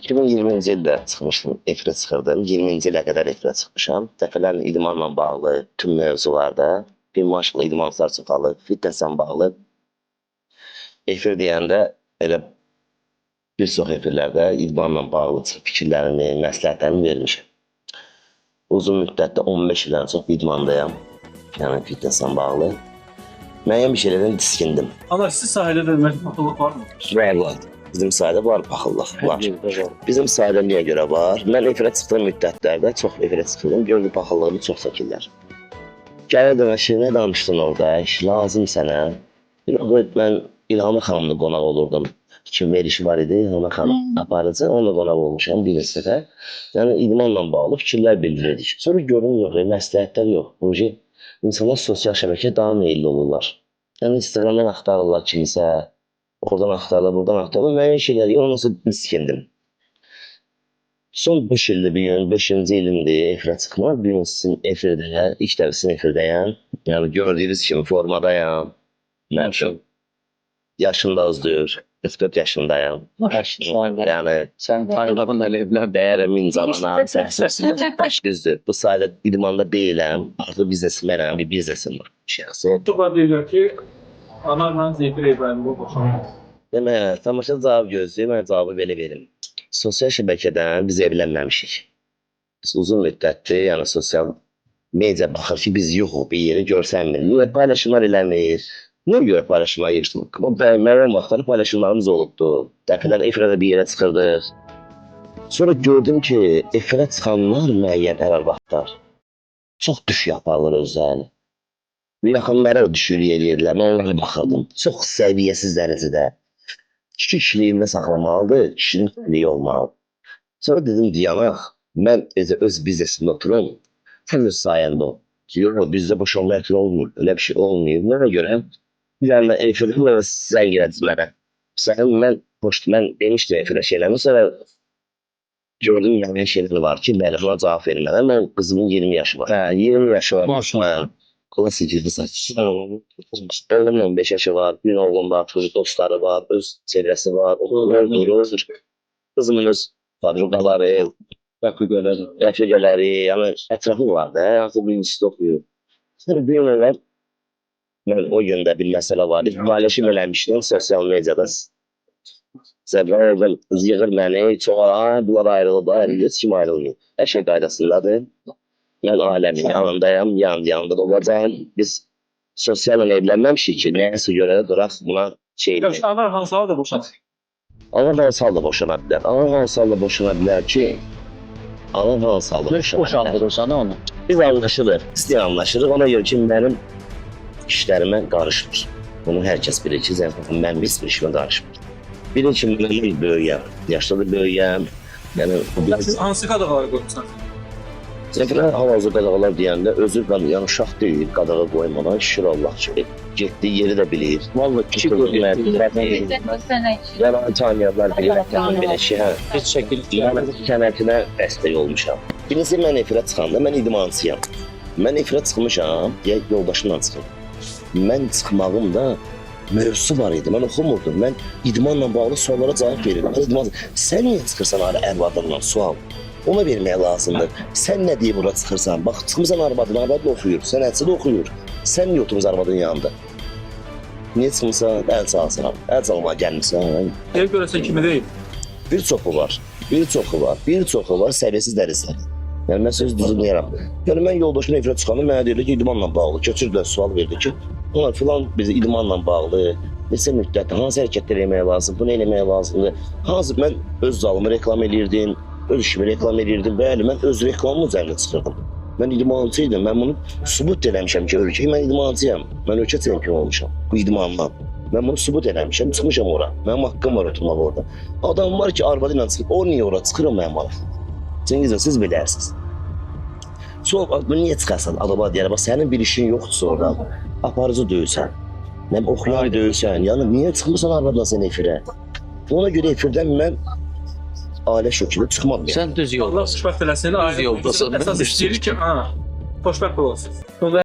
2020-ci ildə çıxmışdım, efirə çıxırdım. 20-ci ilə qədər efirə çıxmışam. Dəfələrlə idmanla bağlı tüm mövzularda bir maşqla idmançılar çoxalıb, fitnesslə bağlı. Efir deyəndə elə bir çox efirlərdə idmanla bağlı fikirlərimi, məsləhətlərimi vermişəm. Uzun müddətdə 15 ildən çox idmandayam. Yəni fitnesslə bağlı. Müəyyən bir şeylərdən tiskindim. Ana, siz sahildə də ümumiyyətlə paxıllıq varmı? Var. Bizim sahədə var paxıllıq, var. Bizim sahədə niyə görə var? Mən efirə çıxdığım müddətlərdə çox efirə çıxırdım, gördüm paxıllığımı çox çəkirlər. Gəlirdim, şey, nə danışdın orada, iş lazım sənə. Bir vaxt mən İlhamə xanımla qonaq olurdum. Kim verişi var idi, İlhamə xanım aparıcı, onunla qonaq olmuşam bir neçə dəfə. Yəni idmanla bağlı fikirlər bildirirdik. Sonra görüm yox, məsləhətlər yox. Bu ki, insanlar sosial şəbəkəyə daha meyilli olurlar. Yəni Instagramdan axtarırlar kimisə, oradan axtarırlar, buradan axtarırlar. Müəyyən şeylər, ondan sonra miskindim. Son 5 ildir, bir gün 5-ci ilimdir efirə çıxma. Bir gün sizin efirdə, ilk dəfə sizin efirdəyəm. Yəni gördüyünüz kimi formadayam. Məşum. Yaşım da az deyil. 44 yaşındayam. Yəni Sən tanıdığın elə evlən. dəyərəm insanına, səhvsiz. Düzdür. Bu sayədə idmanda deyiləm. Artıq biznesmenəm, bir biznesim var. Şəxsi. Çoxlar deyirlər ki, Anarla Zeyfir İbrahimov boşanıb. Demək, tamaşa cavab gözləyir, mən cavabı belə verim. Sosial şəbəkədən biz evlənməmişik. Biz uzun müddətdir, yəni sosial media baxır ki, biz yoxuq, bir yeri görsənmir. Niyə paylaşımlar eləmir? Niyə görə paylaşımlar yığışdıq? O müəyyən vaxtları paylaşımlarımız olubdu. Dəfələr efirə də bir yerə çıxırdıq. Sonra gördüm ki, efirə çıxanlar müəyyən hər vaxtlar çox düşük aparırlar özlərini. Yaxınlara düşür eləyirlər, mən onlara baxırdım. Çox səviyyəsiz dərəcədə. Kişi kişiliyində saxlamalıdır, kişinin kişiliyi olmalıdır. Sonra dedim, dayanaq, mən öz, öz biznesimdə oturum, sən öz sayəndə ol. Yox, bizdə boşanma əti olmur, elə bir şey olmuyor. Mənə görə, yəni efirdə mənə zəng elədi mənə. Sən mən boş, mən demişdim efirə şeylərimi, sonra gördüm yəni şeylər var ki, bəli, buna cavab vermədən. Mən qızımın 20 yaşı var. Hə, 20 yaşı var. Maşallah. Klasik bir saç. Oğlumun 15 yaşı var, bir oğlum var, çocuk dostları var, öz çevrəsi var, oğlum durur. Qızımın öz fabrikaları, Rəfiqələri. rəfiqələri, yəni ətrafı var da, artıq bir institut oxuyur. Sonra bir günlər mən o gündə bir məsələ var idi, paylaşım eləmişdim sosial mediada. Zəbrə yığır məni, çox ay, bunlar ayrılıb, ayrılıb, heç kim ayrılmıyor. Hər şey qaydasındadır. Mən ailəmin yanındayam, yanında da olacağam. Biz sosialla evlənməmişik ki, nəyəsə görə də duraq buna şey Yox, Anar hansı halda boşanıb? Ana hansı halda boşana bilər? Ana hansı halda boşana bilər ki, ana hansı halda Nə boşana bilər? boşandırırsan onu? Biz anlaşırıq, biz anlaşırıq. Ona görə ki, mənim işlərimə qarışmır. Bunu hər kəs bilir ki, Zəfər xanım mənim heç bir işimə qarışmır. Bilir ki, mən böyüyəm, yaşda da böyüyəm. Yəni bu biraz Siz hansı qadağaları qoymusunuz? Zəfərə hal-hazırda qadağalar deyəndə özü yəni uşaq deyil, qadağa qoymadan şükür Allah ki, getdiyi yeri də bilir. Vallahi Kişi görmədi. Yəni tanıyanlar bilir, yəni belə ki, hə. Heç şəkil Mən sənətinə dəstək olmuşam. Birincisi mən efirə çıxanda mən idmançıyam. Mən efirə çıxmışam, deyə yoldaşımla çıxım. Mən çıxmağım da mövzusu var idi. Mən oxumurdum. Mən idmanla bağlı suallara cavab verirdim. Mən idman... Sən niyə çıxırsan arı ərvadınla sual? Ona vermək lazımdır. Sən nə deyib ora çıxırsan? Bax, çıxmısan arvadın, arvad da oxuyur, sənətçi də oxuyur. Sən niyə oturmusan arvadın yanında? Niyə çıxmısan? Əl çalsan. Əl çalmağa gəlmisən. Ev görəsən kimi deyil? Bir çoxu var. Bir çoxu var. Bir çoxu var səviyyəsiz dərəcədə. Yəni mən söz düzü deyirəm. Yəni mən yoldaşım efirə çıxanda mənə deyirdi ki, idmanla bağlı. Köçürdülər, sual verdi ki, onlar filan bizi idmanla bağlı, neçə müddətdə hansı hərəkətlər eləmək lazım, bunu eləmək lazımdır. Hansı mən öz zalımı reklam eləyirdim, öz işimi reklam eləyirdim. Bəli, mən öz reklamım üzərində çıxırdım. Mən idmançı idim. Mən bunu sübut eləmişəm ki, ölkəyə mən idmançıyam. Mən ölkə çempionu olmuşam bu idmandan. Mən bunu sübut eləmişəm, çıxmışam ora. Mənim haqqım var oturmaq orada. Adam var ki, arvadı ilə çıxır. O niyə ora çıxır o mənim maraqlı. Çingiz bəy, siz bilərsiniz. Sonra bu niyə çıxarsan adama deyər, bax sənin bir işin yoxdursa orada. Aparıcı deyilsən. Nə bilim, oxuyan deyilsən. Yəni niyə çıxmısan arvadla sən efirə? Ona görə efirdən mən ailə şokunda çıxmadım. Yəni. Sən düz Allah yoldasan. xoşbəxt eləsin. Düz yoldasan. Əsas istəyirik ki, ha, xoşbəxt olasın. Sonda